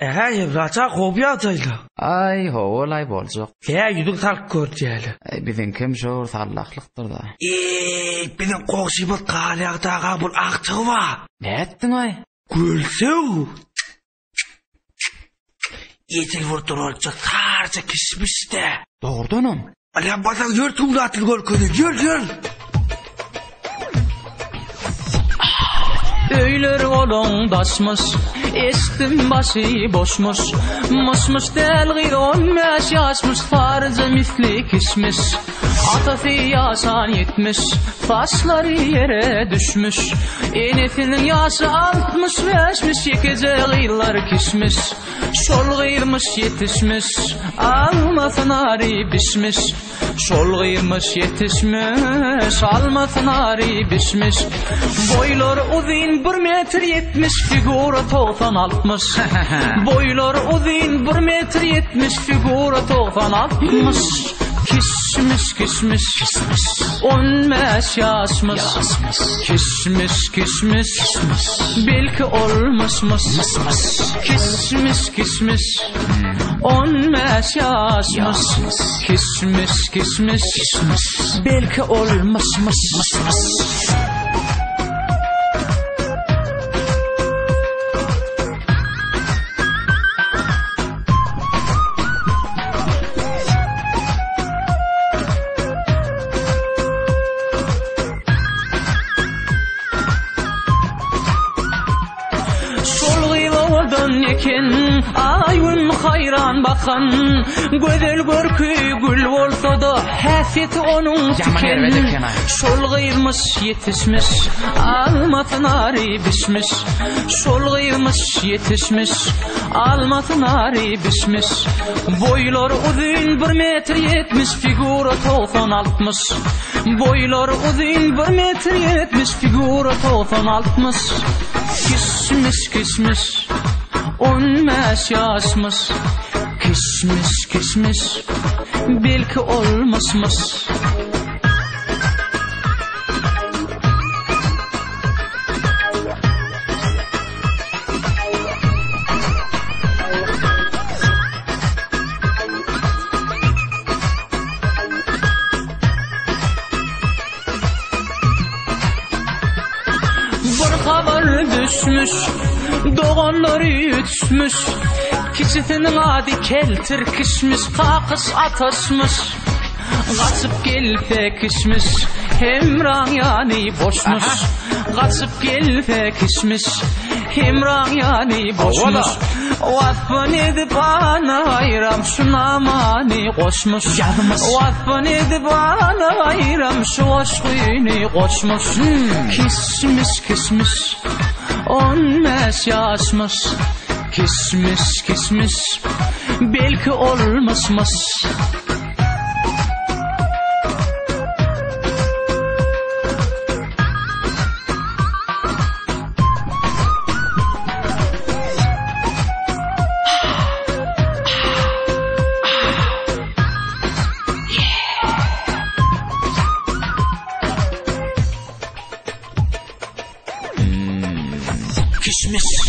Ähä, Ýewraça gowy ýagdaýla. Aý, howalaý boljak. Hä, ýüzüň salyk görýäli. Aý, biziňkem şo bir sallahlykdyr-da. Eý, biziň goňşymyz Galýagdy aga bul agtygy bar. Nätdiň-aý? Gülsew. Edil bir duralça sarja kişmiş-de. Dogrudanam. Alýan basaň ýör suwlatyny görkezin, ýör, ýör. Öýleri olaň daşmyş, eşitdim başy boşmuş. Myş-myş däl gyz 15 ýaşmyş, saryja misli kişmiş. Atasy ýaşan 70, saçlary ýere düşmüş. Enesiniň ýaşy 65-miş, ýekeje gyzlar kişmiş. Şol gyzmyş ýetişmiş, almasy nary bişmiş. Şol gyzmyş ýetişmiş, almasy nary bişmiş. Boýlary uzyn bir metr 70, figura 90 60. Boýlary uzyn bir metr 70, figura 90 60. Kişmiş kişmiş, on beş ýaşmyş. Kişmiş kişmiş, belki olmuşmuş. Kişmiş kişmiş, 15 ýaşmyş. Kişmiş kişmiş, belki olmuşmuş. Şol gyz owadan eken, aý gün haýran bakan, Gözel görki gül bolsa-da, häsiýeti onuň tiken. Şol gyzmyş ýetişmiş, almasy nary bişmiş. Şol gyzmyş ýetişmiş, almasy nary bişmiş. Boýlary uzyn bir metr 70, figura 90 60. Boýlary uzyn bir metr 70, figura 90 60. Kişmiş kişmiş, 15 ýaşmyş. Kişmiş kişmiş, belki olmuşmuş. Bir habar düşmüş, doganlary ütüşmüş. Kiçisiniň ady Keltir kişmiş, kakyş ataşmyş. Gaçyp gelse kişmiş, Hemraň ýany boşmuş. Gaçyp gelse kişmiş, Hemraň ýany boşmuş. Waspyn edip ana gaýram şu namany goşmuş. Ýazmyş. Waspyn edip ana gaýram şu goşgyny goşmuş. Kişmiş kişmiş, 15 ýaşmyş. Kişmiş kişmiş, belki olmuşmuş. Kişmiş.